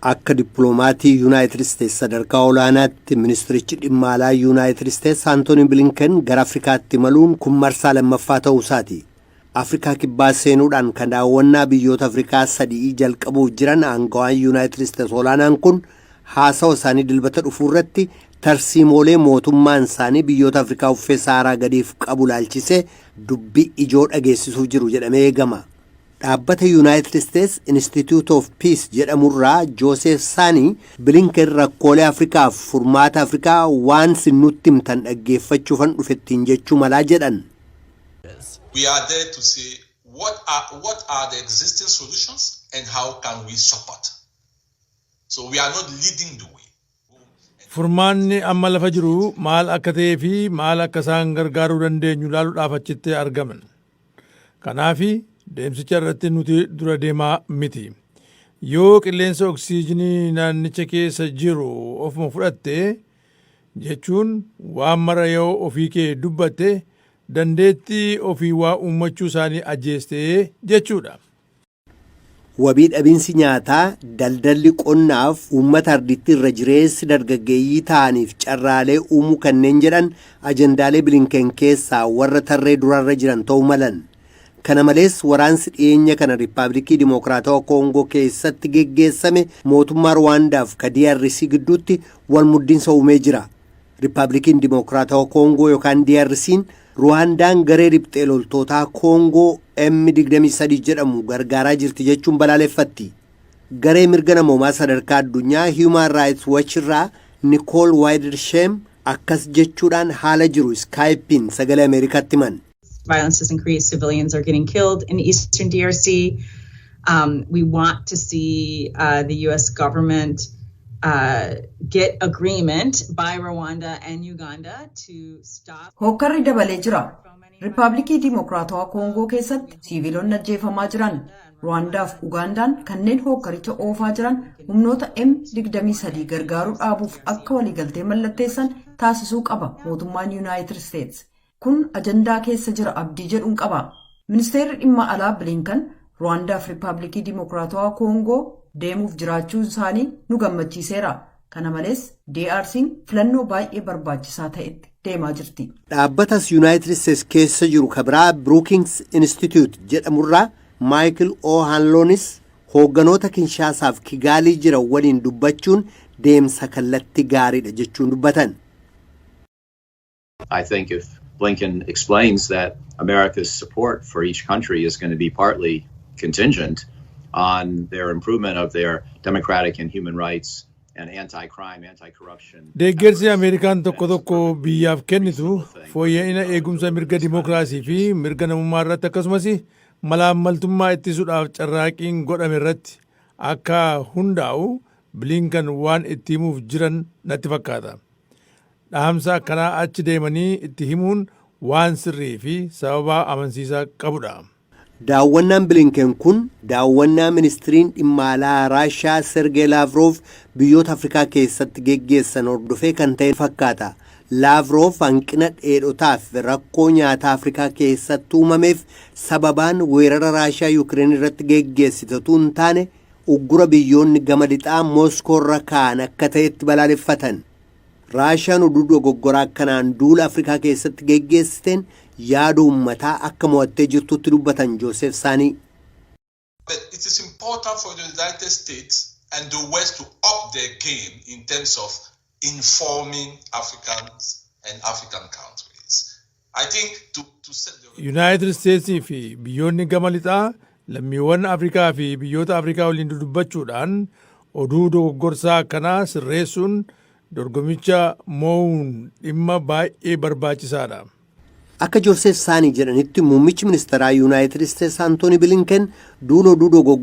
Akka dippiloomaatii Yuunaayitid Isteets sadarkaa olaanaatti ministirichi dhimma alaa Yuunaayitid Isteets Antooni Bilinken gara Afrikaatti imaluun kun marsaa lammaffaa ta'uu isaati. Afrikaa Kibbaa seenuudhaan kan daawwannaa biyyoota Afrikaa sadii jalqabuuf jiran aangawaan Yuunaayitid Isteets olaanaan kun haasawa isaanii Dilbata dhufuu irratti tarsiimoolee mootummaan isaanii biyyoota Afrikaa uffee Saaraa gadiif qabu laalchisee dubbii ijoo dhageessisuuf jiru jedhamee eegama. Dhaabbata Yuunaayitid Isteets Institute of Peace jedhamurraa Jooseef Saanii Bilinken rakkoolee Afrikaaf furmaata Afrikaa waan nutti himtan dhaggeeffachuufan dhufettiin jechuu malaa jedhan. We are there to say what are the existing solutions and how can we support. So we are not leading the way. Furmaanni amma lafa jiru maal akka ta'ee fi maal akka isaan gargaaruu dandeenyu ilaaluudhaaf achitti argaman. Kanaafi deemsicha irratti nuti dura deemaa miti. Yoo qilleensa oksiijinii naannicha keessa jiru ofuma fudhatte, jechuun waan mara yoo ofii kee dubbatte, dandeettii ofii waa uummachuu isaanii ajjeestee jechuudha. Wabii dhabiinsi nyaataa, daldalli qonnaaf uummata ardiitti irra jireessi dargaggeeyyii ta'aniif carraalee uumuu kanneen jedhan ajendaalee Bilinken keessaa warra tarree duraarra jiran ta'uu malan. Kana malees, waraansi dhiyeenya kana Riippaabilikii Dimokiraatawaa Koongoo keessatti geggeessame mootummaa Ruwaandaaf ka DRC gidduutti wal muddiinsa uumee jira. Riippaabilikiin Dimokiraatawaa Koongoo yookaan DRC'n Ruwaandaan garee riphxee loltootaa Koongoo M23 jedhamu gargaaraa jirti jechuun balaaleffatti. Garee mirga namoomaa sadarkaa addunyaa Human Rights Watch irraa Nicole Widersheem akkas jechuudhaan haala jiru Skype'n Sagalee Ameerikaatti himan. Violence has increased. Civilians are getting killed in eastern DRC. We want to see the U.S. government get agreement by Rwanda and Uganda to stop. Hookkarri dabalee jira. Riippaabilikii Dimokiraatawaa Koongoo keessatti siiviilonni ajjeefamaa jiran. Ruwaandaaf Ugaandaan kanneen hookkaricha oofaa jiran humnoota M23 gargaaruu dhaabuuf akka waliigaltee mallatteessan taasisuu qaba mootummaan Yuunaayitid Isteets. Kun ajandaa keessa jira abdii jedhuun qaba. Ministeerri dhimma alaa Bilinkan Ruwaandaaf Riippaabilikii Dimokiraatawaa Koongoo deemuuf jiraachuun isaanii nu gammachiiseera. Kana malees, DRC'n filannoo baay'ee barbaachisaa ta'etti deemaa jirti. Dhaabbatas Yuunaayitid Isteets keessa jiru kabiraa Brookings Institute jedhamurraa Maayikil O'Hanloonis hoogganoota Kinshaasaaf Kigaalii jiran waliin dubbachuun deemsa kallattii gaariidha jechuun dubbatan. I think if Blinken explains that America's support for each country is going to be partly contingent on their improvement of their democratic and human rights and anti-crime, anti-corruption. Deeggarsi Ameerikaan tokko tokko biyyaaf kennitu fooyya'ina eegumsa mirga dimookiraasii fi mirga namummaa irratti, akkasumas malaammaltummaa ittisuudhaaf carraaqqiin godhame irratti akka hundaa'u Bilinkan waan itti himuuf jiran natti fakkaata. Dhaamsa akkanaa achi deemanii itti himuun waan sirrii fi sababa amansiisaa qabudha. Daawwannaan Bilinken kun daawwannaa ministiriin dhimma alaa Raashaa Sergee Laavrov biyyoota Afrikaa keessatti geggeessan hordofee kan ta'e fakkaata. Laavrov hanqina dheedhotaaf rakkoo nyaataa Afrikaa keessatti uumameef sababaan weerara Raashaa Yukireen irratti geggeessite utuu hin taane uggura biyyoonni gama lixaa Mooskoo irra kaa'an akka ta'etti balaaleffatan. Raashaan oduu dogoggoraa akkanaan duula Afrikaa keessatti geggeessiteen yaada uummataa akka mo'attee jirtutti dubbatan Joosef Saanii. But it is important for the United States and the West to up their game in terms of informing Africans and African countries. I think to set the Yuunaayitid Isteetsii fi biyyoonni gama lixaa lammiiwwan Afrikaa fi biyyoota Afrikaa waliin dudubbachuudhaan oduu dogoggorsaa akkanaa sirreessuun dorgomicha moo'uun dhimma baay'ee barbaachisaadha. Akka Joosef Saanii jedhanitti, muummichi ministeeraa Yuunaayitid Isteets Antooni Bilinken duula oduu dogoggorsaa